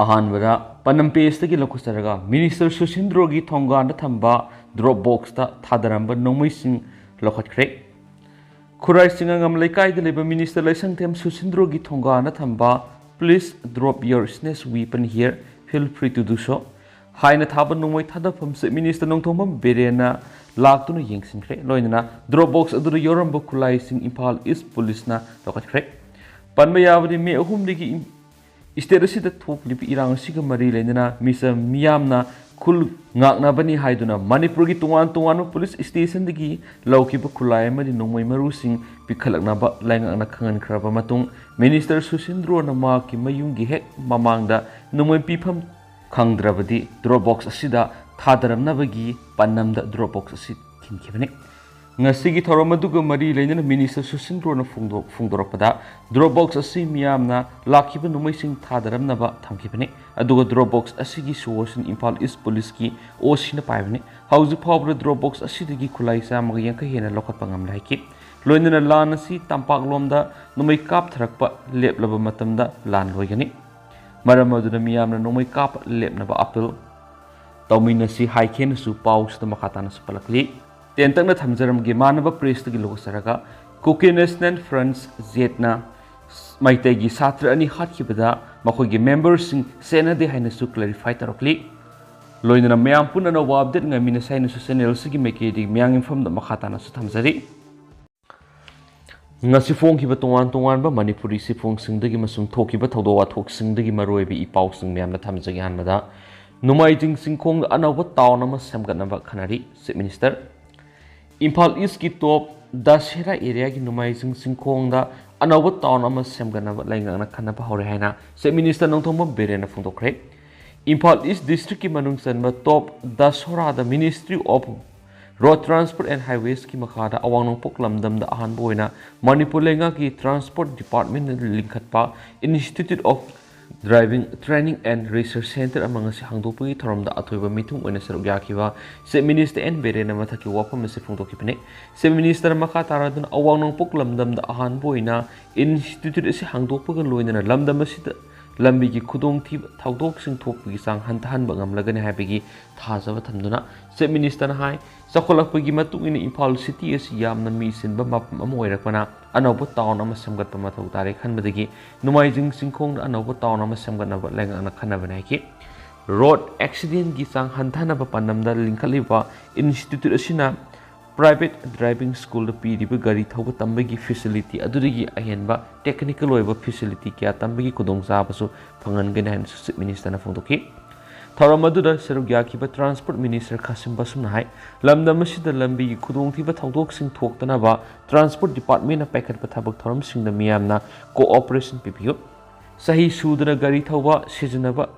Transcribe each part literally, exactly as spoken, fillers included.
ꯑꯍꯥꯟꯕꯗ ꯄꯅꯝ ꯄꯦꯁꯇꯒꯤ ꯂꯧꯈꯠꯆꯔꯒ ꯃꯤꯅꯤꯁꯇꯔ ꯁꯨꯁꯤꯟꯗ꯭ꯔꯣꯒꯤ ꯊꯣꯡꯒꯥꯟꯗ ꯊꯝꯕ ꯗ꯭ꯔꯣꯞ ꯕꯣꯛꯁꯇ ꯊꯥꯗꯔꯝꯕ ꯅꯣꯡꯃꯩꯁꯤꯡ ꯂꯧꯈꯠꯈ꯭ꯔꯦ꯫ ꯈꯨꯔꯥꯏ ꯆꯤꯡꯉꯥꯉꯝ ꯂꯩꯀꯥꯏꯗ ꯂꯩꯕ ꯃꯤꯅꯤꯁꯇꯔ ꯂꯩꯁꯪꯊꯦꯝ ꯁꯨꯁꯤꯟꯗ꯭ꯔꯣꯒꯤ ꯊꯣꯡꯒꯥꯟꯗ ꯊꯝꯕ "Please drop your snatch weapon here, feel free to do so" ꯍꯥꯏꯅ ꯊꯥꯕ ꯅꯣꯡꯃꯩ ꯊꯥꯗꯐꯝꯁꯦ ꯃꯤꯅꯤꯁꯇꯔ ꯅꯣꯡꯊꯣꯝꯕꯝ ꯕꯤꯔꯦꯟꯅ ꯂꯥꯛꯇꯨꯅ ꯌꯦꯡꯁꯤꯟꯈ꯭ꯔꯦ꯫ ꯂꯣꯏꯅꯅ ꯗ꯭ꯔꯣꯞ ꯕꯣꯛꯁ ꯑꯗꯨꯗ ꯌꯥꯎꯔꯝꯕ ꯈꯨꯠꯂꯥꯏꯁꯤꯡ ꯏꯝꯐꯥꯜ ꯏꯁ ꯄꯨꯂꯤꯁꯅ ꯂꯧꯈꯠꯈ꯭ꯔꯦ꯫ ꯄꯟꯕ ꯌꯥꯕꯗꯤ, ꯃꯦ ꯑꯍꯨꯝꯗꯒꯤ ꯏꯝ-, ꯏꯁꯇꯦꯠ ꯑꯁꯤꯗ ꯊꯣꯛꯂꯤꯕ ꯏꯔꯥꯡ ꯑꯁꯤꯒ ꯃꯔꯤ ꯂꯩꯅꯅ ꯃꯤꯆꯝ ꯃꯤꯌꯥꯝꯅ ꯈꯨꯜ ꯉꯥꯛꯅꯕꯅꯤ ꯍꯥꯏꯗꯨꯅ ꯃꯅꯤꯄꯨꯔꯒꯤ ꯇꯣꯉꯥꯟ ꯇꯣꯉꯥꯟꯕ ꯄꯨꯂꯤꯁ ꯁ꯭ꯇꯦꯁꯟꯗꯒꯤ ꯂꯧꯈꯤꯕ ꯈꯨꯠꯂꯥꯏ ꯑꯃꯗꯤ ꯅꯣꯡꯃꯩ ꯃꯔꯨꯁꯤꯡ ꯄꯤꯈꯠꯂꯛꯅꯕ ꯂꯩꯉꯥꯛꯅ ꯈꯪꯍꯟꯈ꯭ꯔꯕ ꯃꯇꯨꯡ, ꯃꯤꯅꯤꯁꯇꯔ ꯁꯨꯁꯤꯟꯗ꯭ꯔꯣꯅ ꯃꯍꯥꯛꯀꯤ ꯃꯌꯨꯝꯒꯤ ꯍꯦꯛ ꯃꯃꯥꯡꯗ ꯅꯣꯡꯃꯩ ꯄꯤꯐꯝ ꯈꯪꯗ꯭ꯔꯕꯗꯤ ꯗ꯭ꯔꯣꯞ ꯕꯣꯛꯁ ꯑꯁꯤꯗ ꯊꯥꯗꯔꯝꯅꯕꯒꯤ ꯄꯟꯅꯝꯗ ꯗ꯭ꯔꯣꯞ ꯕꯣꯛꯁ ꯑꯁꯤ ꯊꯤꯟꯈꯤꯕꯅꯤ꯫ ꯉꯁꯤꯒꯤ ꯊꯧꯔꯝ ꯑꯗꯨꯒ ꯃꯔꯤ ꯂꯩꯅꯅ ꯃꯤꯅꯤꯁꯇꯔ ꯁꯨꯁꯤꯟꯗ꯭ꯔꯣꯅ ꯐꯣꯡꯗꯣꯛ-, ꯐꯣꯡꯗꯣꯔꯛꯄꯗ, ꯗ꯭ꯔꯣꯞ ꯕꯣꯛꯁ ꯑꯁꯤ ꯃꯤꯌꯥꯝꯅ ꯂꯥꯛꯈꯤꯕ ꯅꯣꯡꯃꯩꯁꯤꯡ ꯊꯥꯗꯔꯝꯅꯕ ꯊꯝꯈꯤꯕꯅꯤ꯫ ꯑꯗꯨꯒ ꯗ꯭ꯔꯣꯞ ꯕꯣꯛꯁ ꯑꯁꯤꯒꯤ ꯁꯣꯁꯤꯅ ꯏꯝꯐꯥꯜ ꯏꯁ ꯄꯨꯂꯤꯁꯀꯤ ꯑꯣ ꯁꯤꯅ ꯄꯥꯏꯕꯅꯤ꯫ ꯍꯧꯖꯤꯛ ꯐꯥꯎꯕꯗ ꯗ꯭ꯔꯣꯞ ꯕꯣꯛꯁ ꯑꯁꯤꯗꯒꯤ ꯈꯨꯠꯂꯥꯏ ꯆꯥꯝꯃꯒ ꯌꯥꯡꯈꯩ ꯍꯦꯟꯅ ꯂꯧꯈꯠꯄ ꯉꯝꯂꯦ ꯍꯥꯏꯈꯤ꯫ ꯂꯣꯏꯅꯅ ꯂꯥꯟ ꯑꯁꯤ ꯇꯝꯄꯥꯛꯂꯣꯝꯗ ꯅꯣꯡꯃꯩ ꯀꯥꯞꯊꯔꯛꯄ ꯂꯦꯞꯂꯕ ꯃꯇꯝꯗ ꯂꯥꯟ ꯂꯣꯏꯒꯅꯤ꯫ ꯃꯔꯝ ꯑꯗꯨꯅ ꯃꯤꯌꯥꯝꯅ ꯅꯣꯡꯃꯩ ꯀꯥꯞꯄ ꯂꯦꯞꯅꯕ ꯑꯄꯤꯜ ꯇꯧꯃꯤꯟꯅꯁꯤ ꯍꯥꯏꯈꯤꯅꯁꯨ ꯄꯥꯎꯁꯤꯗ ꯃꯈꯥ ꯇꯥꯅꯁꯨ ꯄꯜꯂꯛꯂꯤ꯫ ꯇꯦꯟꯇꯛꯅ ꯊꯝꯖꯔꯝꯒꯦ, ꯃꯥꯟꯅꯕ ꯄ꯭ꯔꯦꯁꯇꯒꯤ ꯂꯧꯊꯣꯛꯆꯔꯒ, ꯀꯨꯀꯤ ꯅꯦꯁꯅꯦꯜ ꯐ꯭ꯔꯟꯠ, ꯖꯦꯠꯅ ꯃꯩꯇꯩꯒꯤ ꯁꯥꯇ꯭ꯔ ꯑꯅꯤ ꯍꯥꯠꯈꯤꯕꯗ ꯃꯈꯣꯏꯒꯤ ꯃꯦꯝꯕꯔꯁꯤꯡ ꯁꯦꯟꯅꯗꯦ ꯍꯥꯏꯅꯁꯨ ꯀ꯭ꯂꯦꯔꯤꯐꯥꯏ ꯇꯧꯔꯛꯂꯤ꯫ ꯂꯣꯏꯅꯅ ꯃꯌꯥꯝ ꯄꯨꯟꯅ ꯑꯅꯧꯕ ꯑꯞꯗꯦꯠ ꯉꯥꯏꯃꯤꯟꯅꯁꯤ ꯍꯥꯏꯅꯁꯨ ꯆꯦꯅꯦꯜꯁꯤꯒꯤ ꯃꯥꯏꯀꯩꯗꯒꯤ ꯃꯌꯥꯡ ꯏꯝꯐꯝꯗ ꯃꯈꯥ ꯇꯥꯅꯁꯨ ꯊꯝꯖꯔꯤ꯫ ꯉꯁꯤ ꯐꯣꯡꯈꯤꯕ ꯇꯣꯉꯥꯟ ꯇꯣꯉꯥꯟꯕ ꯃꯅꯤꯄꯨꯔꯤ ꯆꯦꯐꯣꯡꯁꯤꯡꯗꯒꯤ ꯑꯃꯁꯨꯡ ꯊꯣꯛꯈꯤꯕ ꯊꯧꯗꯣꯛ ꯋꯥꯊꯣꯛꯁꯤꯡꯗꯒꯤ ꯃꯔꯨꯑꯣꯏꯕ ꯏ ꯄꯥꯎꯁꯤꯡ ꯃꯌꯥꯝꯗ ꯊꯝꯖꯒꯦ꯫ ꯑꯍꯥꯟꯕꯗ, ꯅꯣꯡꯃꯥꯏꯖꯤꯡ ꯆꯤꯡꯈꯣꯡꯗ ꯑꯅꯧꯕ ꯇꯥꯎꯟ ꯑꯃ ꯁꯦꯝꯒꯠꯅꯕ ꯈꯟꯅꯔꯤ, ꯆꯤꯐ ꯃꯤꯅꯤꯁꯇꯔ꯫ ꯏꯝꯐꯥꯜ ꯏꯁꯀꯤ ꯇꯣꯞ ꯗꯁꯦꯔꯥ ꯑꯦꯔꯤꯌꯥꯒꯤ ꯅꯣꯡꯃꯥꯏꯖꯤꯡ ꯆꯤꯡꯈꯣꯡꯗ ꯑꯅꯧꯕ ꯇꯥꯎꯟ ꯑꯃ ꯁꯦꯝꯒꯠꯅꯕ ꯂꯩꯉꯥꯛꯅ ꯈꯟꯅꯕ ꯍꯧꯔꯦ ꯍꯥꯏꯅ ꯆꯤꯐ ꯃꯤꯅꯤꯁꯇꯔ ꯅꯣꯡꯊꯣꯝꯕꯝ ꯕꯤꯔꯦꯟꯅ ꯐꯣꯡꯗꯣꯛꯈ꯭ꯔꯦ꯫ ꯏꯝꯐꯥꯜ ꯏꯁ ꯗꯤꯁꯇ꯭ꯔꯤꯛꯀꯤ ꯃꯅꯨꯡ ꯆꯟꯕ ꯇꯣꯞ ꯗꯁꯣꯔꯥꯗ Ministry of Road Transport and Highwaysꯀꯤ ꯃꯈꯥꯗ ꯑꯋꯥꯡ ꯅꯣꯡꯄꯣꯛ ꯂꯝꯗꯝꯗ ꯑꯍꯥꯟꯕ ꯑꯣꯏꯅ ꯃꯅꯤꯄꯨꯔ ꯂꯩꯉꯥꯛꯀꯤ transport ꯗꯤꯄꯥꯔꯠꯃꯦꯟꯅ ꯂꯤꯡꯈꯠꯄ Institute of Driving Training and Research Centre ꯑꯃ ꯉꯁꯤ ꯍꯥꯡꯗꯣꯛꯄꯒꯤ ꯊꯧꯔꯝꯗ ꯑꯊꯣꯏꯕ ꯃꯤꯊꯨꯡ ꯑꯣꯏꯅ ꯁꯔꯨꯛ ꯌꯥꯈꯤꯕ ꯆꯤꯐ ꯃꯤꯅꯤꯁꯇꯔ ꯑꯦꯟ ꯕꯤꯔꯦꯟꯅ ꯃꯊꯛꯀꯤ ꯋꯥꯐꯝ ꯑꯁꯤ ꯐꯣꯡꯗꯣꯛꯈꯤꯕꯅꯤ꯫ ꯆꯤꯐ ꯃꯤꯅꯤꯁꯇꯔ ꯃꯈꯥ ꯇꯥꯔꯗꯨꯅ ꯑꯋꯥꯡ ꯅꯣꯡꯄꯣꯛ ꯂꯝꯗꯝꯗ ꯑꯍꯥꯟꯕ ꯑꯣꯏꯅ ꯏꯟꯁꯇꯤꯇ꯭ꯌꯨꯠ ꯑꯁꯤ ꯍꯥꯡꯗꯣꯛꯄꯒ ꯂꯣꯏꯅꯅ ꯂꯝꯗꯝ ꯑꯁꯤꯗ ꯂꯝꯕꯤꯒꯤ ꯈꯨꯗꯣꯡꯊꯤꯕ ꯊꯧꯗꯣꯛꯁꯤꯡ ꯊꯣꯛꯄꯒꯤ ꯆꯥꯡ ꯍꯟꯊꯍꯟꯕ ꯉꯝꯂꯒꯅꯤ ꯍꯥꯏꯕꯒꯤ ꯊꯥꯖꯕ ꯊꯝꯗꯨꯅ Chief Minister ꯅ ꯍꯥꯏ, ꯆꯥꯎꯈꯠꯂꯛꯄꯒꯤ ꯃꯇꯨꯡ ꯏꯟꯅ ꯏꯝꯐꯥꯜ city ꯑꯁꯤ ꯌꯥꯝꯅ ꯃꯤ ꯆꯤꯟꯕ ꯃꯐꯝ ꯑꯃ ꯑꯣꯏꯔꯛꯄꯅ ꯑꯅꯧꯕ town ꯑꯃ ꯁꯦꯝꯒꯠꯄ ꯃꯊꯧ ꯇꯥꯔꯦ ꯈꯟꯕꯗꯒꯤ ꯅꯣꯡꯃꯥꯏꯖꯤꯡ ꯆꯤꯡꯈꯣꯡꯗ ꯑꯅꯧꯕ town ꯑꯃ ꯁꯦꯝꯒꯠꯅꯕ ꯂꯩꯉꯥꯛꯅ ꯈꯟꯅꯕꯅꯤ ꯍꯥꯏꯈꯤ꯫ Road accident ꯀꯤ ꯆꯥꯡ ꯍꯟꯊꯍꯟꯅꯕ ꯄꯥꯟꯗꯝꯗ ꯂꯤꯡꯈꯠꯂꯤꯕ institute ꯑꯁꯤꯅ private driving school ꯗ ꯄꯤꯔꯤꯕ ꯒꯥꯔꯤ ꯊꯧꯕ ꯇꯝꯕꯒꯤ facility ꯑꯗꯨꯗꯒꯤ ꯑꯍꯦꯟꯕ technical ꯑꯣꯏꯕ facility ꯀꯌꯥ ꯇꯝꯕꯒꯤ ꯈꯨꯗꯣꯡꯆꯥꯕꯁꯨ ꯐꯪꯍꯟꯒꯅꯤ ꯍꯥꯏꯅꯁꯨ Chief Minister ꯅ ꯐꯣꯡꯗꯣꯛꯈꯤ꯫ ꯊꯧꯔꯝ ꯑꯗꯨꯗ ꯁꯔꯨꯛ ꯌꯥꯈꯤꯕ Transport Minister ꯈꯥꯁꯤꯝ ꯕꯥꯁꯨꯝꯅ ꯍꯥꯏ, ꯂꯝꯗꯝ ꯑꯁꯤꯗ ꯂꯝꯕꯤꯒꯤ ꯈꯨꯗꯣꯡꯊꯤꯕ ꯊꯧꯗꯣꯛꯁꯤꯡ ꯊꯣꯛꯇꯅꯕ Transport Department ꯅ ꯄꯥꯏꯈꯠꯄ ꯊꯕꯛ ꯊꯧꯔꯝꯁꯤꯡꯗ ꯃꯤꯌꯥꯝꯅ cooperation ꯄꯤꯕꯤꯌꯨ꯫ ꯆꯍꯤ ꯁꯨꯗꯅ ꯒꯥꯔꯤ ꯊꯧꯕ, ꯁꯤꯖꯤꯟꯅꯕ,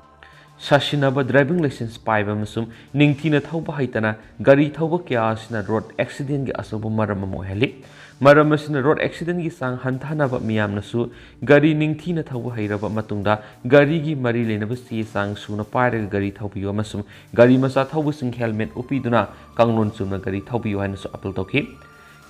ꯁꯥꯁꯤꯟꯅꯕ, driving licence ꯄꯥꯏꯕ ꯑꯃꯁꯨꯡ ꯅꯤꯡꯊꯤꯅ ꯊꯧꯕ ꯍꯩꯇꯅ ꯒꯥꯔꯤ ꯊꯧꯕ ꯀꯌꯥ ꯑꯁꯤꯅ road accident ꯀꯤ ꯑꯆꯧꯕ ꯃꯔꯝ ꯑꯃ ꯑꯣꯏꯍꯜꯂꯤ꯫ ꯃꯔꯝ ꯑꯁꯤꯅ road accident ꯀꯤ ꯆꯥꯡ ꯍꯟꯊꯍꯟꯅꯕ ꯃꯤꯌꯥꯝꯅꯁꯨ ꯒꯥꯔꯤ ꯅꯤꯡꯊꯤꯅ ꯊꯧꯕ ꯍꯩꯔꯕ ꯃꯇꯨꯡꯗ ꯒꯥꯔꯤꯒꯤ ꯃꯔꯤ ꯂꯩꯅꯕ ꯆꯦ ꯆꯥꯡ ꯁꯨꯅ ꯄꯥꯏꯔꯒ ꯒꯥꯔꯤ ꯊꯧꯕꯤꯌꯨ ꯑꯃꯁꯨꯡ ꯒꯥꯔꯤ ꯃꯆꯥ ꯊꯧꯕꯁꯤꯡ helmet ꯎꯞꯄꯤꯗꯨꯅ ꯀꯥꯡꯂꯣꯟ ꯆꯨꯝꯅ ꯒꯥꯔꯤ ꯊꯧꯕꯤꯌꯨ ꯍꯥꯏꯅꯁꯨ appeal ꯇꯧꯈꯤ꯫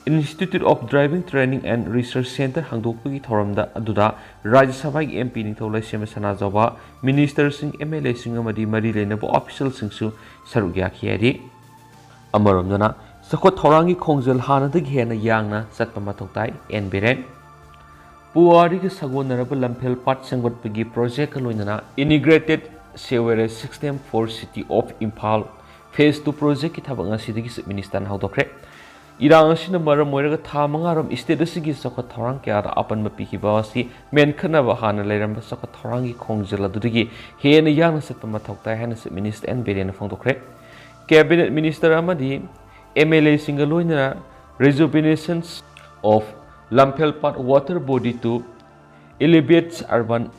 Institute of Driving Training and Research Centre ꯍꯥꯡꯗꯣꯛꯄꯒꯤ ꯊꯧꯔꯝꯗ ꯑꯗꯨꯗ ꯔꯥꯖ꯭ꯌ ꯁꯚꯥꯒꯤ MP ꯅꯤꯡꯊꯧ ꯂꯩꯁꯦꯝꯕ ꯁꯅꯥꯖꯥꯎꯕ, minister ꯁꯤꯡ, MLA ꯁꯤꯡ ꯑꯃꯗꯤ ꯃꯔꯤ ꯂꯩꯅꯕ official ꯁꯤꯡꯁꯨ ꯁꯔꯨꯛ ꯌꯥꯈꯤ ꯍꯥꯏꯔꯤ꯫ ꯑꯃꯔꯣꯝꯗꯅ ꯆꯥꯎꯈꯠ ꯊꯧꯔꯥꯡꯒꯤ ꯈꯣꯡꯖꯦꯜ ꯍꯥꯟꯅꯗꯒꯤ ꯍꯦꯟꯅ ꯌꯥꯡꯅ ꯆꯠꯄ ꯃꯊꯧ ꯇꯥꯏ, ꯑꯦꯟ ꯕꯤꯔꯦꯟ꯫ ꯄꯨꯋꯥꯔꯤꯒ ꯁꯥꯒꯣꯟꯅꯔꯕ ꯂꯝꯐꯦꯜ ꯄꯥꯠ ꯁꯦꯝꯒꯠꯄꯒꯤ project ꯀ ꯂꯣꯏꯅꯅ Integrated Sewerage System for City of Imphal Phase two project ꯀꯤ ꯊꯕꯛ ꯉꯁꯤꯗꯒꯤ Chief Minister ꯅ ꯍꯧꯗꯣꯛꯈ꯭ꯔꯦ꯫ ꯏꯔꯥꯡ ꯑꯁꯤꯅ ꯃꯔꯝ ꯑꯣꯏꯔꯒ ꯊꯥ ꯃꯉꯥꯔꯣꯝ state ꯑꯁꯤꯒꯤ ꯆꯥꯎꯈꯠ ꯊꯧꯔꯥꯡ ꯀꯌꯥꯗ ꯑꯄꯟꯕ ꯄꯤꯈꯤꯕ ꯑꯁꯤ ꯃꯦꯟꯈꯠꯅꯕ ꯍꯥꯟꯅ ꯂꯩꯔꯝꯕ ꯆꯥꯎꯈꯠ ꯊꯧꯔꯥꯡꯒꯤ ꯈꯣꯡꯖꯦꯜ ꯑꯗꯨꯗꯒꯤ ꯍꯦꯟꯅ ꯌꯥꯡꯅ ꯆꯠꯄ ꯃꯊꯧ ꯇꯥꯏ ꯍꯥꯏꯅ Chief Minister ꯑꯦꯟ ꯕꯤꯔꯦꯟꯅ ꯐꯣꯡꯗꯣꯛꯈ꯭ꯔꯦ꯫ Cabinet Minister ꯑꯃꯗꯤ MLA ꯁꯤꯡꯒ ꯂꯣꯏꯅꯅ Rejuvenation of Lamphel Path Water Body to Alleviate Urban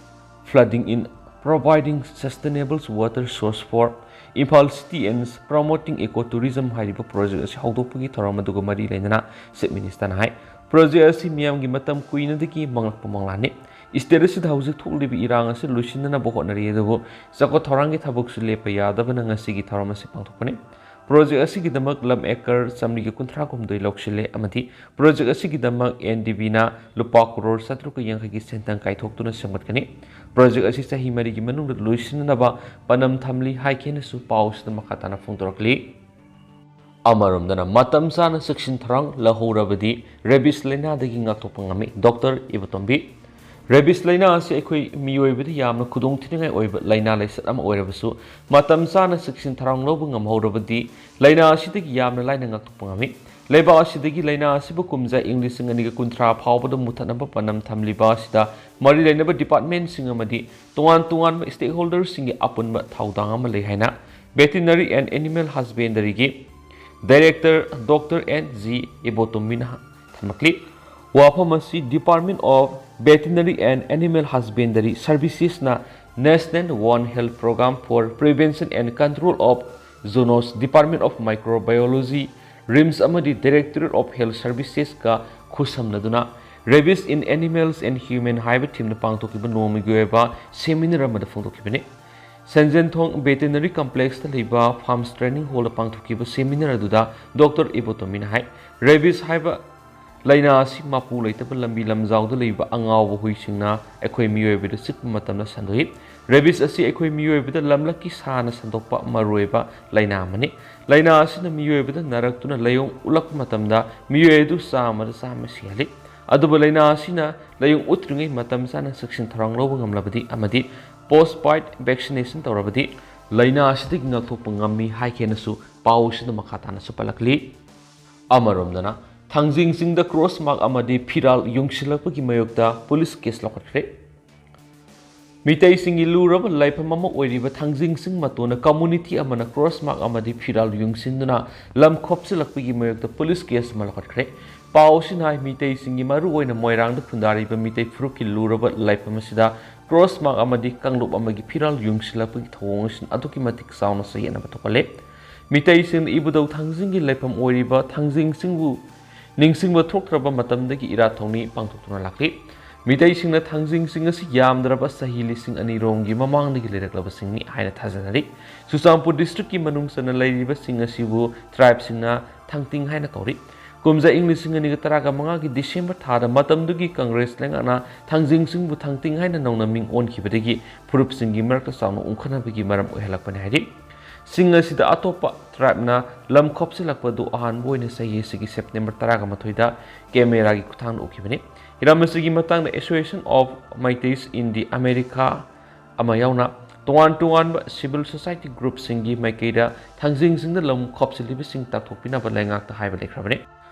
Flooding in Providing Sustainable Water Source for Imphal City and Promoting Ecotourism ꯍꯥꯏꯔꯤꯕ project ꯑꯁꯤ ꯍꯧꯗꯣꯛꯄꯒꯤ ꯊꯧꯔꯝ ꯑꯗꯨꯒ ꯃꯔꯤ ꯂꯩꯅꯅ Chief Minister ꯅ ꯍꯥꯏ, project ꯑꯁꯤ ꯃꯤꯌꯥꯝꯒꯤ ꯃꯇꯝ ꯀꯨꯏꯅꯗꯒꯤ ꯃꯪꯂꯛꯄ ꯃꯪꯂꯥꯟꯅꯤ꯫ State ꯑꯁꯤꯗ ꯍꯧꯖꯤꯛ ꯊꯣꯛꯂꯤꯕ ꯏꯔꯥꯡ ꯑꯁꯤ ꯂꯣꯏꯁꯤꯟꯅꯅꯕ ꯍꯣꯠꯅꯔꯤ, ꯑꯗꯨꯕꯨ ꯆꯥꯎꯈꯠ ꯊꯧꯔꯥꯡꯒꯤ ꯊꯕꯛꯁꯨ ꯂꯦꯞꯄ ꯌꯥꯗꯕꯅ ꯉꯁꯤꯒꯤ ꯊꯧꯔꯝ ꯑꯁꯤ ꯄꯥꯡꯊꯣꯛꯄꯅꯤ꯫ ꯄ꯭ꯔꯣꯖꯦꯛ ꯑꯁꯤꯒꯤꯗꯃꯛ ꯂꯝ ꯑꯦꯀꯔ ꯆꯥꯃꯔꯤꯒ ꯀꯨꯟꯊ꯭ꯔꯥ ꯍꯨꯝꯗꯣꯏ ꯂꯧꯁꯤꯜꯂꯦ ꯑꯃꯗꯤ ꯄ꯭ꯔꯣꯖꯦꯛ ꯑꯁꯤꯒꯤꯗꯃꯛ ꯑꯦꯟ ꯗꯤ ꯕꯤꯅ ꯂꯨꯄꯥ ꯀ꯭ꯔꯣꯔ ꯆꯥꯇ꯭ꯔꯨꯛꯀ ꯌꯥꯡꯈꯩꯒꯤ ꯁꯦꯟꯊꯪ ꯀꯥꯏꯊꯣꯛꯇꯨꯅ ꯁꯦꯝꯒꯠꯀꯅꯤ꯫ ꯄ꯭ꯔꯣꯖꯦꯛ ꯑꯁꯤ ꯆꯍꯤ ꯃꯔꯤꯒꯤ ꯃꯅꯨꯡꯗ ꯂꯣꯏꯁꯤꯟꯅꯅꯕ ꯄꯥꯟꯗꯝ ꯊꯝꯂꯤ ꯍꯥꯏꯈꯤꯅꯁꯨ ꯄꯥꯎ ꯑꯁꯤꯗ ꯃꯈꯥ ꯇꯥꯅ ꯐꯣꯡꯗꯣꯔꯛꯂꯤ꯫ ꯑꯃꯔꯣꯝꯗꯅ ꯃꯇꯝ ꯆꯥꯅ ꯆꯦꯛꯁꯤꯟ ꯊꯧꯔꯥꯡ ꯂꯧꯍꯧꯔꯕꯗꯤ ꯔꯦꯕꯤꯁ ꯂꯥꯏꯅꯥꯗꯒꯤ ꯉꯥꯛꯊꯣꯛꯄ ꯉꯝꯃꯤ꯫ ꯗꯣꯛꯇꯔ ꯏꯕꯣꯇꯣꯝꯕꯤ꯫ ꯔꯦꯕꯤꯁ ꯂꯥꯏꯅꯥ ꯑꯁꯤ ꯑꯩꯈꯣꯏ ꯃꯤꯑꯣꯏꯕꯗ ꯌꯥꯝꯅ ꯈꯨꯗꯣꯡꯊꯤꯅꯤꯡꯉꯥꯏ ꯑꯣꯏꯕ ꯂꯥꯏꯅꯥ ꯂꯥꯏꯆꯠ ꯑꯃ ꯑꯣꯏꯔꯕꯁꯨ, ꯃꯇꯝ ꯆꯥꯅ ꯆꯦꯛꯁꯤꯟ ꯊꯧꯔꯥꯡ ꯂꯧꯕ ꯉꯝꯍꯧꯔꯕꯗꯤ ꯂꯥꯏꯅꯥ ꯑꯁꯤꯗꯒꯤ ꯌꯥꯝꯅ ꯂꯥꯏꯅ ꯉꯥꯛꯊꯣꯛꯄ ꯉꯝꯃꯤ꯫ ꯂꯩꯕꯥꯛ ꯑꯁꯤꯗꯒꯤ ꯂꯥꯏꯅꯥ ꯑꯁꯤꯕꯨ ꯀꯨꯝꯖꯥ ꯏꯪ ꯂꯤꯁꯤꯡ ꯑꯅꯤꯒ ꯀꯨꯟꯊ꯭ꯔꯥ ꯐꯥꯎꯕꯗ ꯃꯨꯊꯠꯅꯕ ꯄꯥꯟꯗꯝ ꯊꯝꯂꯤꯕ ꯑꯁꯤꯗ ꯃꯔꯤ ꯂꯩꯅꯕ ꯗꯤꯄꯥꯔꯠꯃꯦꯟꯁꯤꯡ ꯑꯃꯗꯤ ꯇꯣꯉꯥꯟ ꯇꯣꯉꯥꯟꯕ ꯁ꯭ꯇꯦꯛꯍꯣꯜꯗꯔꯁꯤꯡꯒꯤ ꯑꯄꯨꯟꯕ ꯊꯧꯗꯥꯡ ꯑꯃ ꯂꯩ ꯍꯥꯏꯅ Veterinary and Animal Husbandryꯒꯤ ꯗꯥꯏꯔꯦꯛꯇꯔ ꯗꯣꯛꯇꯔ ꯑꯦꯟ ꯖꯤ ꯏꯕꯣꯇꯣꯝꯕꯤꯅ ꯊꯝꯂꯛꯂꯤ꯫ ꯋꯥꯐꯝ ꯑꯁꯤ Department of Veterinary and Animal Husbandry Servicesꯅ National One Health Program for Prevention and Control of Zoonoses, Department of Microbiology, RIMS ꯑꯃꯗꯤ Directorate of Health Servicesꯀ ꯈꯨꯠꯁꯝꯅꯗꯨꯅ Rabies in Animals and Human ꯍꯥꯏꯕ ꯊꯤꯝꯗ ꯄꯥꯡꯊꯣꯛꯈꯤꯕ ꯅꯣꯡꯃꯒꯤ ꯑꯣꯏꯕ seminar ꯑꯃꯗ ꯐꯣꯡꯗꯣꯛꯈꯤꯕꯅꯤ꯫ ꯁꯦꯟꯖꯦꯟꯊꯣꯡ ꯚꯦꯇꯦꯅꯔꯤ ꯀꯝꯄ꯭ꯂꯦꯛꯁꯇ ꯂꯩꯕ ꯐꯥꯔꯝꯁ ꯇ꯭ꯔꯦꯅꯤꯡ ꯍꯣꯜꯗ ꯄꯥꯡꯊꯣꯛꯈꯤꯕ ꯁꯦꯃꯤꯅꯥꯔ ꯑꯗꯨꯗ ꯗꯣꯛꯇꯔ ꯏꯕꯣꯇꯣꯝꯕꯤꯅ ꯍꯥꯏ, ꯔꯦꯕꯤꯁ ꯍꯥꯏꯕ ꯂꯥꯏꯅꯥ ꯑꯁꯤ ꯃꯄꯨ ꯂꯩꯇꯕ ꯂꯝꯕꯤ ꯂꯝꯖꯥꯎꯗ ꯂꯩꯕ ꯑꯉꯥꯎꯕ ꯍꯨꯏꯁꯤꯡꯅ ꯑꯩꯈꯣꯏ ꯃꯤꯑꯣꯏꯕꯗ ꯆꯤꯛꯄ ꯃꯇꯝꯗ ꯁꯟꯗꯣꯛꯏ꯫ ꯔꯦꯕꯤꯁ ꯑꯁꯤ ꯑꯩꯈꯣꯏ ꯃꯤꯑꯣꯏꯕꯗ ꯂꯝꯂꯛꯀꯤ ꯁꯥꯅ ꯁꯟꯗꯣꯛꯄ ꯃꯔꯨꯑꯣꯏꯕ ꯂꯥꯏꯅꯥ ꯑꯃꯅꯤ꯫ ꯂꯥꯏꯅꯥ ꯑꯁꯤꯅ ꯃꯤꯑꯣꯏꯕꯗ ꯅꯥꯔꯛꯇꯨꯅ ꯂꯥꯏꯑꯣꯡ ꯎꯠꯂꯛꯄ ꯃꯇꯝꯗ ꯃꯤꯑꯣꯏ ꯑꯗꯨ ꯆꯥꯝꯃꯗ ꯆꯥꯝꯃ ꯁꯤꯍꯜꯂꯤ꯫ ꯑꯗꯨꯕꯨ ꯂꯥꯏꯅꯥ ꯑꯁꯤꯅ ꯂꯥꯏꯑꯣꯡ ꯎꯠꯇ꯭ꯔꯤꯉꯩ ꯃꯇꯝ ꯆꯥꯅ ꯆꯦꯛꯁꯤꯟ ꯊꯧꯔꯥꯡ ꯂꯧꯕ ꯉꯝꯂꯕꯗꯤ ꯑꯃꯗꯤ ꯄꯣꯁ ꯄꯥꯏꯠ ꯚꯦꯛꯁꯤꯅꯦꯁꯟ ꯇꯧꯔꯕꯗꯤ ꯂꯥꯏꯅꯥ ꯑꯁꯤꯗꯒꯤ ꯉꯥꯛꯊꯣꯛꯄ ꯉꯝꯃꯤ ꯍꯥꯏꯈꯤꯅꯁꯨ ꯄꯥꯎ ꯑꯁꯤꯗ ꯃꯈꯥ ꯇꯥꯅꯁꯨ ꯄꯜꯂꯛꯂꯤ꯫ ꯑꯃꯔꯣꯝꯗꯅ ꯊꯥꯡꯖꯤꯡ ꯆꯤꯡꯗ ꯀ꯭ꯔꯣꯁ ꯃꯥꯔꯛ ꯑꯃꯗꯤ ꯐꯤꯔꯥꯜ ꯌꯨꯡꯁꯤꯜꯂꯛꯄꯒꯤ ꯃꯥꯌꯣꯛꯇ ꯄꯨꯂꯤꯁ ꯀꯦꯁ ꯂꯧꯈꯠꯈ꯭ꯔꯦ꯫ ꯃꯤꯇꯩꯁꯤꯡꯒꯤ ꯂꯨꯔꯕ ꯂꯥꯏꯐꯝ ꯑꯃ ꯑꯣꯏꯔꯤꯕ ꯊꯥꯡꯖꯤꯡ ꯆꯤꯡ ꯃꯇꯣꯟꯗ ꯀꯝꯃꯨꯅꯤꯇꯤ ꯑꯃꯅ ꯀ꯭ꯔꯣꯁ ꯃꯥꯔꯛ ꯑꯃꯗꯤ ꯐꯤꯔꯥꯜ ꯌꯨꯡꯁꯤꯟꯗꯨꯅ ꯂꯝ ꯈꯣꯞꯆꯤꯜꯂꯛꯄꯒꯤ ꯃꯥꯌꯣꯛꯇ ꯄꯨꯂꯤꯁ ꯀꯦꯁ ꯑꯃ ꯂꯧꯈꯠꯈ꯭ꯔꯦ꯫ ꯄꯥꯎ ꯑꯁꯤꯅ ꯍꯥꯏ, ꯃꯤꯇꯩꯁꯤꯡꯒꯤ ꯃꯔꯨꯑꯣꯏꯅ ꯃꯣꯏꯔꯥꯡꯗ ꯈꯨꯟꯗꯥꯔꯤꯕ ꯃꯤꯇꯩ ꯐꯨꯔꯨꯞꯀꯤ ꯂꯨꯔꯕ ꯂꯥꯏꯐꯝ ꯑꯁꯤꯗ ꯀ꯭ꯔꯣꯁ ꯃꯥꯔꯛ ꯑꯃꯗꯤ ꯀꯥꯡꯂꯨꯞ ꯑꯃꯒꯤ ꯐꯤꯔꯥꯜ ꯌꯨꯡꯁꯤꯜꯂꯛꯄꯒꯤ ꯊꯧꯑꯣꯡ ꯑꯁꯤꯅ ꯑꯗꯨꯛꯀꯤ ꯃꯇꯤꯛ ꯆꯥꯎꯅ ꯆꯌꯦꯠꯅꯕ ꯊꯣꯛꯍꯜꯂꯦ꯫ ꯃꯤꯇꯩꯁꯤꯡꯅ ꯏꯕꯨꯙꯧ ꯊꯥꯡꯖꯤꯡꯒꯤ ꯂꯥꯏꯐꯝ ꯑꯣꯏꯔꯤꯕ ꯊꯥꯡꯖꯤꯡ ꯆꯤꯡꯕꯨ ꯅꯤꯡꯁꯤꯡꯕ ꯊꯣꯛꯇ꯭ꯔꯕ ꯃꯇꯝꯗꯒꯤ ꯏꯔꯥꯠ ꯊꯧꯅꯤ ꯄꯥꯡꯊꯣꯛꯇꯨꯅ ꯂꯥꯛꯂꯤ꯫ ꯃꯤꯇꯩꯁꯤꯡꯅ ꯊꯥꯡꯖꯤꯡꯁꯤꯡ ꯑꯁꯤ ꯌꯥꯝꯗ꯭ꯔꯕ ꯆꯍꯤ ꯂꯤꯁꯤꯡ ꯑꯅꯤ ꯔꯣꯝꯒꯤ ꯃꯃꯥꯡꯗꯒꯤ ꯂꯩꯔꯛꯂꯕꯁꯤꯡꯅꯤ ꯍꯥꯏꯅ ꯊꯥꯖꯅꯔꯤ꯫ ꯆꯨꯔꯆꯥꯟꯄꯨꯔ district ꯀꯤ ꯃꯅꯨꯡ ꯆꯟꯅ ꯂꯩꯔꯤꯕꯁꯤꯡ ꯑꯁꯤꯕꯨ tribe ꯁꯤꯡꯅ ꯊꯥꯡꯇꯤꯡ ꯍꯥꯏꯅ ꯀꯧꯔꯤ꯫ ꯀꯨꯝꯖꯥ ꯏꯪ ꯂꯤꯁꯤꯡ ꯑꯅꯤꯒ ꯇꯔꯥꯒ ꯃꯉꯥꯒꯤ December ꯊꯥꯗ ꯃꯇꯝꯗꯨꯒꯤ Congress ꯂꯩꯉꯥꯛꯅ ꯊꯥꯡꯖꯤꯡꯁꯤꯡꯕꯨ ꯊꯥꯡꯇꯤꯡ ꯍꯥꯏꯅ ꯅꯧꯅ ꯃꯤꯡ ꯑꯣꯟꯈꯤꯕꯗꯒꯤ ꯐꯨꯔꯨꯞꯁꯤꯡꯒꯤ ꯃꯔꯛꯇ ꯆꯥꯎꯅ ꯎꯪꯈꯠꯅꯕꯒꯤ ꯃꯔꯝ ꯑꯣꯏꯍꯜꯂꯛꯄꯅꯤ ꯍꯥꯏꯔꯤ꯫ ꯁꯤꯡ ꯑꯁꯤꯗ ꯑꯇꯣꯞꯄ tribe ꯅ ꯂꯝ ꯈꯣꯞꯆꯤꯜꯂꯛꯄ ꯑꯗꯨ ꯑꯍꯥꯟꯕ ꯑꯣꯏꯅ ꯆꯍꯤ ꯑꯁꯤꯒꯤ September ꯇꯔꯥꯒ ꯃꯥꯊꯣꯏꯗ camera ꯒꯤ ꯈꯨꯠꯊꯥꯡꯗ ꯎꯈꯤꯕꯅꯤ꯫ ꯍꯤꯔꯝ ꯑꯁꯤꯒꯤ ꯃꯇꯥꯡꯗ Association of Meiteis in the America ꯑꯃ ꯌꯥꯎꯅ ꯇꯣꯉꯥꯟ ꯇꯣꯉꯥꯟꯕ civil society group ꯁꯤꯡꯒꯤ ꯃꯥꯏꯀꯩꯗ ꯊꯥꯡꯖꯤꯡꯁꯤꯡꯗ ꯂꯝ ꯈꯣꯞꯆꯤꯜꯂꯤꯕꯁꯤꯡ ꯇꯥꯛꯊꯣꯛꯄꯤꯅꯕ ꯂꯩꯉꯥꯛꯇ ꯍꯥꯏꯕ ꯂꯩꯈ꯭ꯔꯕꯅꯤ꯫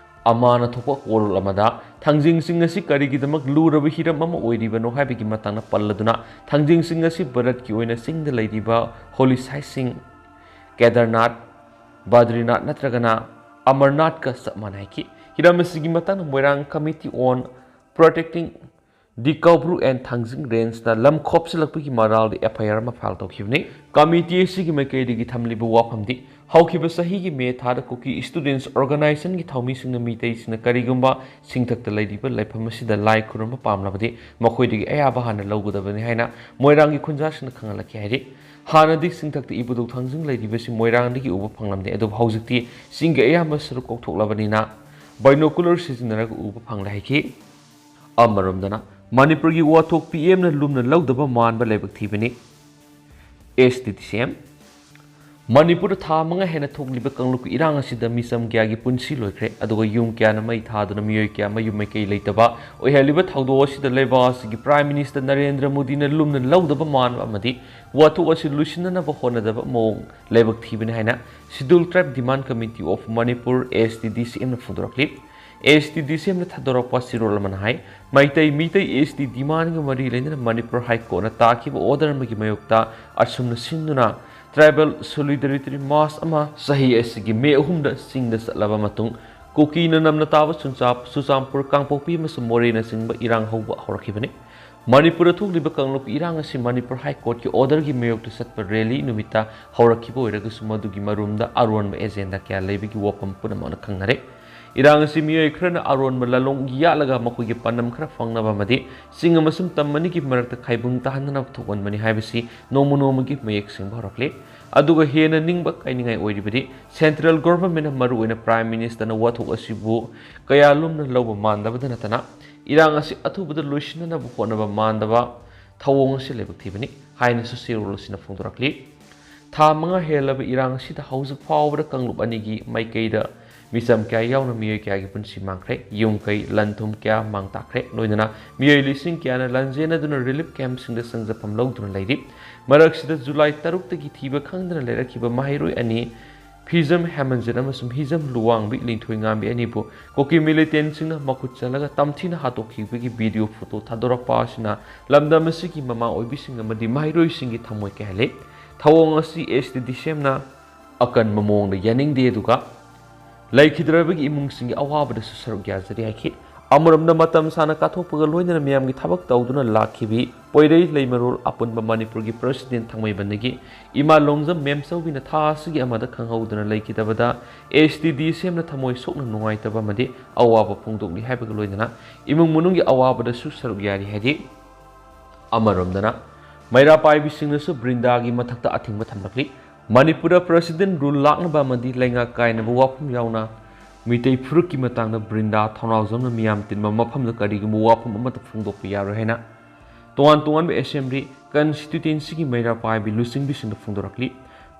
ꯑꯃꯥꯅ ꯊꯣꯛꯄ ꯋꯥꯔꯣꯜ ꯑꯃꯗ ꯊꯥꯡꯖꯤꯡꯁꯤꯡ ꯑꯁꯤ ꯀꯔꯤꯒꯤꯗꯃꯛ ꯂꯨꯔꯕ ꯍꯤꯔꯝ ꯑꯃ ꯑꯣꯏꯔꯤꯕꯅꯣ ꯍꯥꯏꯕꯒꯤ ꯃꯇꯥꯡꯗ ꯄꯜꯂꯗꯨꯅ, ꯊꯥꯡꯖꯤꯡꯁꯤꯡ ꯑꯁꯤ ꯚꯥꯔꯠꯀꯤ ꯑꯣꯏꯅ ꯆꯤꯡꯗ ꯂꯩꯔꯤꯕ holy site ꯁꯤꯡ, ꯀꯦꯗꯔꯅꯥꯊ, ꯕꯗ꯭ꯔꯤꯅꯥꯊ ꯅꯠꯇ꯭ꯔꯒꯅ ꯑꯃꯔꯅꯥꯊꯀ ꯆꯞ ꯃꯥꯟꯅꯩꯈꯤ꯫ ꯍꯤꯔꯝ ꯑꯁꯤꯒꯤ ꯃꯇꯥꯡꯗ ꯃꯣꯏꯔꯥꯡ Committee on Protecting the Kaubru and Thangjing Range ꯅ ꯂꯝ ꯈꯣꯞꯆꯤꯜꯂꯛꯄꯒꯤ ꯃꯔꯥꯜꯗ F I R ꯑꯃ file ꯇꯧꯈꯤꯕꯅꯤ꯫ Committee ꯑꯁꯤꯒꯤ ꯃꯥꯏꯀꯩꯗꯒꯤ ꯊꯝꯂꯤꯕ ꯋꯥꯐꯝꯗꯤ, ꯍꯧꯈꯤꯕ ꯆꯍꯤꯒꯤ May ꯊꯥꯗ Kuki Students Organization ꯒꯤ ꯊꯧꯃꯤꯁꯤꯡꯅ ꯃꯤꯇꯩꯁꯤꯡꯅ ꯀꯔꯤꯒꯨꯝꯕ ꯁꯤꯡꯊꯛꯇ ꯂꯩꯔꯤꯕ ꯂꯥꯏꯐꯝ ꯑꯁꯤꯗ ꯂꯥꯏ ꯈꯨꯔꯨꯝꯕ ꯄꯥꯝꯂꯕꯗꯤ ꯃꯈꯣꯏꯗꯒꯤ ꯑꯌꯥꯕ ꯍꯥꯟꯅ ꯂꯧꯒꯗꯕꯅꯤ ꯍꯥꯏꯅ ꯃꯣꯏꯔꯥꯡꯒꯤ ꯈꯨꯟꯖꯥꯁꯤꯡꯅ ꯈꯪꯍꯜꯂꯛꯈꯤ ꯍꯥꯏꯔꯤ꯫ ꯍꯥꯟꯅꯗꯤ ꯁꯤꯡꯊꯛꯇ ꯏꯕꯨꯙꯧ ꯊꯥꯡꯖꯤꯡ ꯂꯩꯔꯤꯕꯁꯤ ꯃꯣꯏꯔꯥꯡꯗꯒꯤ ꯎꯕ ꯐꯪꯂꯝꯗꯦ, ꯑꯗꯨꯕꯨ ꯍꯧꯖꯤꯛꯇꯤ ꯆꯤꯡꯒꯤ ꯑꯌꯥꯝꯕ ꯁꯔꯨꯛ ꯀꯣꯛꯊꯣꯛꯂꯕꯅꯤꯅ binocular ꯁꯤꯖꯤꯟꯅꯔꯒ ꯎꯕ ꯐꯪꯂꯦ ꯍꯥꯏꯈꯤ꯫ ꯑꯃꯔꯣꯝꯗꯅ ꯃꯅꯤꯄꯨꯔꯒꯤ ꯋꯥꯊꯣꯛ ꯄꯤꯑꯦꯝꯅ ꯂꯨꯝꯅ ꯂꯧꯗꯕ ꯃꯥꯟꯕ ꯂꯥꯏꯕꯛ ꯊꯤꯕꯅꯤ꯫ S T D C M꯫ ꯃꯅꯤꯄꯨꯔꯗ ꯊꯥ ꯃꯉꯥ ꯍꯦꯟꯅ ꯊꯣꯛꯂꯤꯕ ꯀꯥꯡꯂꯨꯞꯀꯤ ꯏꯔꯥꯡ ꯑꯁꯤꯗ ꯃꯤꯆꯝ ꯀꯌꯥꯒꯤ ꯄꯨꯟꯁꯤ ꯂꯣꯏꯈ꯭ꯔꯦ, ꯑꯗꯨꯒ ꯌꯨꯝ ꯀꯌꯥꯅ ꯃꯩ ꯊꯥꯗꯨꯅ ꯃꯤꯑꯣꯏ ꯀꯌꯥ ꯃꯌꯨꯝ ꯃꯩꯀꯩ ꯂꯩꯇꯕ ꯑꯣꯏꯍꯜꯂꯤꯕ ꯊꯧꯗꯣꯛ ꯑꯁꯤꯗ ꯂꯩꯕꯥꯛ ꯑꯁꯤꯒꯤ Prime Minister ꯅꯔꯦꯟꯗ꯭ꯔ ꯃꯣꯗꯤꯅ ꯂꯨꯝꯅ ꯂꯧꯗꯕ ꯃꯥꯟꯕ ꯑꯃꯗꯤ ꯋꯥꯊꯣꯛ ꯑꯁꯤ ꯂꯣꯏꯁꯤꯟꯅꯅꯕ ꯍꯣꯠꯅꯗꯕ ꯃꯑꯣꯡ ꯂꯥꯏꯕꯛ ꯊꯤꯕꯅꯤ ꯍꯥꯏꯅ Scheduled Tribe Demand Committee of Manipur, S T D C M ꯅ ꯐꯣꯡꯗꯣꯔꯛꯂꯤ꯫ S T D C M ꯅ ꯊꯥꯗꯣꯔꯛꯄ ꯆꯦꯔꯣꯜ ꯑꯃꯅ ꯍꯥꯏ, Meitei Meitei S T demand ꯒ ꯃꯔꯤ ꯂꯩꯅꯅ ꯃꯅꯤꯄꯨꯔ High Court ꯅ ꯇꯥꯈꯤꯕ order ꯑꯃꯒꯤ ꯃꯥꯌꯣꯛꯇ ꯑꯁꯨꯝꯅ ꯁꯤꯟꯗꯨꯅ Tribal Solidarity March ꯑꯃ ꯆꯍꯤ ꯑꯁꯤꯒꯤ May ꯑꯍꯨꯝꯗ ꯆꯤꯡꯗ ꯆꯠꯂꯕ ꯃꯇꯨꯡ ꯀꯨꯀꯤꯅ ꯅꯝꯅ ꯇꯥꯕ ꯆꯨꯟꯆꯥ-, ꯆꯨꯔꯆꯥꯟꯄꯨꯔ, ꯀꯥꯡꯄꯣꯛꯄꯤ ꯑꯃꯁꯨꯡ ꯃꯣꯔꯦꯅꯆꯤꯡꯕ ꯏꯔꯥꯡ ꯍꯧꯕ ꯍꯧꯔꯛꯈꯤꯕꯅꯤ꯫ ꯃꯅꯤꯄꯨꯔꯗ ꯊꯣꯛꯂꯤꯕ ꯀꯥꯡꯂꯨꯞꯀꯤ ꯏꯔꯥꯡ ꯑꯁꯤ ꯃꯅꯤꯄꯨꯔ High Court ꯀꯤ order ꯒꯤ ꯃꯥꯌꯣꯛꯇ ꯆꯠꯄ rally ꯅꯨꯃꯤꯠꯇ ꯍꯧꯔꯛꯈꯤꯕ ꯑꯣꯏꯔꯒꯁꯨ ꯃꯗꯨꯒꯤ ꯃꯔꯨꯝꯗ ꯑꯔꯣꯟꯕ agenda ꯀꯌꯥ ꯂꯩꯕꯒꯤ ꯋꯥꯐꯝ ꯄꯨꯝꯅꯃꯛꯅ ꯈꯪꯅꯔꯦ꯫ ꯏꯔꯥꯡ ꯑꯁꯤ ꯃꯤꯑꯣꯏ ꯈꯔꯅ ꯑꯔꯣꯟꯕ ꯂꯥꯂꯣꯡ ꯌꯥꯠꯂꯒ ꯃꯈꯣꯏꯒꯤ ꯄꯥꯟꯗꯝ ꯈꯔ ꯐꯪꯅꯕ ꯑꯃꯗꯤ ꯆꯤꯡ ꯑꯃꯁꯨꯡ ꯇꯝ ꯑꯅꯤꯒꯤ ꯃꯔꯛꯇ ꯈꯥꯏꯕꯨꯡ ꯇꯥꯍꯟꯅꯅꯕ ꯊꯣꯛꯍꯟꯕꯅꯤ ꯍꯥꯏꯕꯁꯤ ꯅꯣꯡꯃ ꯅꯣꯡꯃꯒꯤ ꯃꯌꯦꯛ ꯁꯦꯡꯕ ꯍꯧꯔꯛꯂꯤ꯫ ꯑꯗꯨꯒ ꯍꯦꯟꯅ ꯅꯤꯡꯕ ꯀꯥꯏꯅꯤꯡꯉꯥꯏ ꯑꯣꯏꯔꯤꯕꯗꯤ central governmentꯅ, ꯃꯔꯨꯑꯣꯏꯅ Prime Ministerꯅ ꯋꯥꯊꯣꯛ ꯑꯁꯤꯕꯨ ꯀꯌꯥ ꯂꯨꯝꯅ ꯂꯧꯕ ꯃꯥꯟꯗꯕꯗ ꯅꯠꯇꯅ ꯏꯔꯥꯡ ꯑꯁꯤ ꯑꯊꯨꯕꯗ ꯂꯣꯏꯁꯤꯟꯅꯅꯕ ꯍꯣꯠꯅꯕ ꯃꯥꯟꯗꯕ ꯊꯧꯑꯣꯡ ꯑꯁꯤ ꯂꯥꯏꯕꯛ ꯊꯤꯕꯅꯤ ꯍꯥꯏꯅꯁꯨ ꯆꯦꯔꯣꯜ ꯑꯁꯤꯅ ꯐꯣꯡꯗꯣꯔꯛꯂꯤ꯫ ꯊꯥ ꯃꯉꯥ ꯍꯦꯜꯂꯕ ꯏꯔꯥꯡ ꯑꯁꯤꯗ ꯍꯧꯖꯤꯛ ꯐꯥꯎꯕꯗ ꯀꯥꯡꯂꯨꯞ ꯑꯅꯤꯒꯤ ꯃꯥꯏꯀꯩꯗ ꯃꯤꯆꯝ ꯀꯌꯥ ꯌꯥꯎꯅ ꯃꯤꯑꯣꯏ ꯀꯌꯥꯒꯤ ꯄꯨꯟꯁꯤ ꯃꯥꯡꯈ꯭ꯔꯦ, ꯌꯨꯝ ꯀꯩ ꯂꯟ ꯊꯨꯝ ꯀꯌꯥ ꯃꯥꯡ ꯇꯥꯛꯈ꯭ꯔꯦ, ꯂꯣꯏꯅꯅ ꯃꯤꯑꯣꯏ ꯂꯤꯁꯤꯡ ꯀꯌꯥꯅ ꯂꯥꯟꯖꯦꯟꯅꯗꯨꯅ relief campꯁꯤꯡꯗ ꯆꯪꯖꯐꯝ ꯂꯧꯗꯨꯅ ꯂꯩꯔꯤ꯫ ꯃꯔꯛꯁꯤꯗ July ꯇꯔꯨꯛꯇꯒꯤ ꯊꯤꯕ ꯈꯪꯗꯅ ꯂꯩꯔꯛꯈꯤꯕ ꯃꯍꯩꯔꯣꯏ ꯑꯅꯤ ꯐꯤꯖꯝ ꯍꯦꯃꯟꯖꯤꯠ ꯑꯃꯁꯨꯡ ꯍꯤꯖꯝ ꯂꯨꯋꯥꯡꯕꯤ ꯂꯤꯟꯊꯣꯏꯉꯥꯝꯕꯤ ꯑꯅꯤꯕꯨ ꯀꯨꯀꯤ militantꯁꯤꯡꯅ ꯃꯈꯨꯠ ꯆꯜꯂꯒ ꯇꯝꯊꯤꯅ ꯍꯥꯠꯇꯣꯛꯈꯤꯕꯒꯤ video photo ꯊꯥꯗꯣꯔꯛꯄ ꯑꯁꯤꯅ ꯂꯝꯗꯝ ꯑꯁꯤꯒꯤ ꯃꯃꯥ ꯑꯣꯏꯕꯤꯁꯤꯡ ꯑꯃꯗꯤ ꯃꯍꯩꯔꯣꯏꯁꯤꯡꯒꯤ ꯊꯃꯣꯏ ꯀꯥꯏꯍꯜꯂꯤ꯫ ꯊꯧꯑꯣꯡ ꯑꯁꯤ STDCMꯅ ꯑꯀꯟꯕ ꯃꯑꯣꯡꯗ ꯌꯥꯅꯤꯡꯗꯦ, ꯑꯗꯨꯒ ꯂꯩꯈꯤꯗ꯭ꯔꯕꯒꯤ ꯏꯃꯨꯡꯁꯤꯡꯒꯤ ꯑꯋꯥꯕꯗꯁꯨ ꯁꯔꯨꯛ ꯌꯥꯖꯔꯤ ꯍꯥꯏꯈꯤ꯫ ꯑꯃꯔꯣꯝꯗ, ꯃꯇꯝ ꯁꯥꯡꯅ ꯀꯠꯊꯣꯛꯄꯒ ꯂꯣꯏꯅꯅ ꯃꯤꯌꯥꯝꯒꯤ ꯊꯕꯛ ꯇꯧꯗꯨꯅ ꯂꯥꯛꯈꯤꯕꯤ ꯄꯣꯏꯔꯩ ꯂꯩꯃꯔꯣꯜ ꯑꯄꯨꯟꯕ ꯃꯅꯤꯄꯨꯔꯒꯤ President ꯊꯥꯡꯃꯩꯕꯟꯗꯒꯤ ꯏꯃꯥ ꯂꯣꯡꯖꯝ ꯃꯦꯝꯆꯧꯕꯤꯅ ꯊꯥ ꯑꯁꯤꯒꯤ ꯑꯃꯗ ꯈꯪꯍꯧꯗꯅ ꯂꯩꯈꯤꯗꯕꯗ STDCMꯅ ꯊꯃꯣꯏ ꯁꯣꯛꯅ ꯅꯨꯡꯉꯥꯏꯇꯕ ꯑꯃꯗꯤ ꯑꯋꯥꯕ ꯐꯣꯡꯗꯣꯛꯂꯤ ꯍꯥꯏꯕꯒ ꯂꯣꯏꯅꯅ ꯏꯃꯨꯡ ꯃꯅꯨꯡꯒꯤ ꯑꯋꯥꯕꯗꯁꯨ ꯁꯔꯨꯛ ꯌꯥꯔꯤ ꯍꯥꯏꯔꯤ꯫ ꯑꯃꯔꯣꯝꯗꯅ, ꯃꯩꯔꯥ ꯄꯥꯏꯕꯤꯁꯤꯡꯅꯁꯨ ꯕ꯭ꯔꯤꯟꯗꯥꯒꯤ ꯃꯊꯛꯇ ꯑꯊꯤꯡꯕ ꯊꯝꯂꯛꯂꯤ꯫ ꯃꯅꯤꯄꯨꯔꯗ President rule ꯂꯥꯛꯅꯕ ꯑꯃꯗꯤ ꯂꯩꯉꯥꯛ ꯀꯥꯏꯅꯕ ꯋꯥꯐꯝ ꯌꯥꯎꯅ ꯃꯤꯇꯩ ꯐꯨꯔꯨꯞꯀꯤ ꯃꯇꯥꯡꯗ ꯕ꯭ꯔꯤꯟꯗꯥ ꯊꯧꯅꯥꯎꯖꯝꯅ ꯃꯤꯌꯥꯝ ꯇꯤꯟꯕ ꯃꯐꯝꯗ ꯀꯔꯤꯒꯨꯝꯕ ꯋꯥꯐꯝ ꯑꯃꯠꯇ ꯐꯣꯡꯗꯣꯛꯄ ꯌꯥꯔꯣꯏ ꯍꯥꯏꯅ ꯇꯣꯉꯥꯟ ꯇꯣꯉꯥꯟꯕ Assembly constituencyꯒꯤ ꯃꯩꯔꯥ ꯄꯥꯏꯕꯤ ꯂꯨꯆꯤꯡꯕꯤꯁꯤꯡꯗ ꯐꯣꯡꯗꯣꯔꯛꯂꯤ꯫